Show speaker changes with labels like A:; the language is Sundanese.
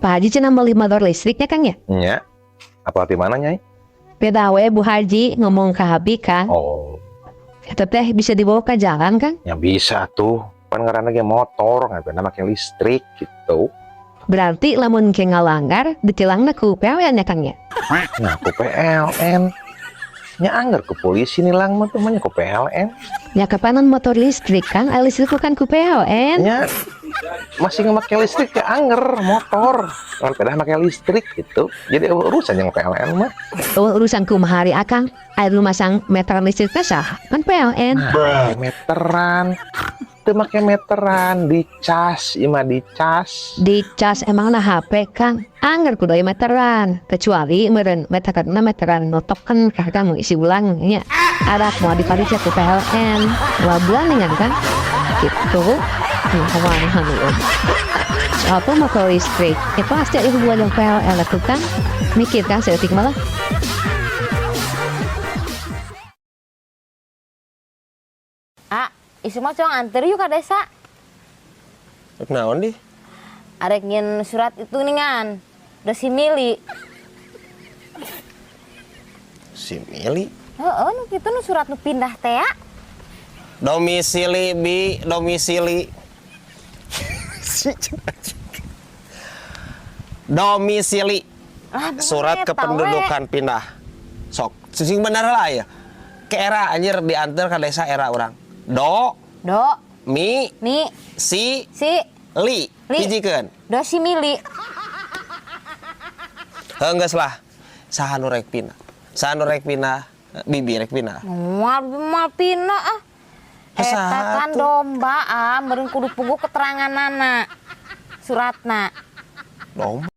A: Pak Haji cenah meuli motor listriknya, Kang, ya?
B: Nya. Apa di mana, Nyai?
A: Beda we Bu Haji ngomong ke Abi kan.
B: Oh,
A: Eta teh bisa dibawa ke jalan, Kang?
B: Ya bisa tuh. Pan ngaranna ge motor, ngapain make listrik gitu.
A: Berarti lamun ke ngalanggar ditilangna ku PLN ya, Kang, ya?
B: Nah, ku PLN. Nya angger ke polisi nilang mah tuh mah ku PLN.
A: Ya kapanan motor listrik, Kang, ai listrik kan ku PLN.
B: Nya masih ngemake listrik ya angger motor. Kan pedah make listrik gitu. Jadi urusan yang PLN mah.
A: Oh, urusan kumaha ari Akang? Ai nu masang meteran listrik teh saha? Kan PLN.
B: Nah, meteran. Teu make meteran, dicas, ieu mah dicas.
A: Dicas emangna HP, Kang? Angger kudu aya meteran. Kecuali meureun meteranna meteran no token kah kamu isi ulang nya. Arak mau dipariksa ku PLN. 2 bulan dengan kan? Gitu. Kawan. Apa motor listrik? Ya pasti ada hubungan yang PLN itu kan. Mikir kan seeutik malah.
C: Ah, isu mah cong anter yuk ke desa.
D: Rek naon di?
C: Arek ngin surat itu ningan. Dosimili.
D: Si Mili.
C: Heeh, nu kitu nu surat nu pindah teh ya.
D: Domisili bi, domisili. Domisili.
C: Lah, bener
D: Surat
C: eta
D: kependudukan pindah. Sok, sing bener lah ya. Ke era anjir diantar ke desa era orang. Do,
C: we. Do,
D: mi,
C: mi,
D: si,
C: si,
D: li.
C: Li.
D: Hijikeun.
C: Dosimili.
D: Heuh geus lah. Saha nu rek pindah? Saha nu rek pindah? Bibi rek pindah.
C: Moal moal pindah ah.
D: Asa
C: Eta kan
D: tuh?
C: domba ah, meureun kudu puguh keteranganana. Suratna.
D: Domba.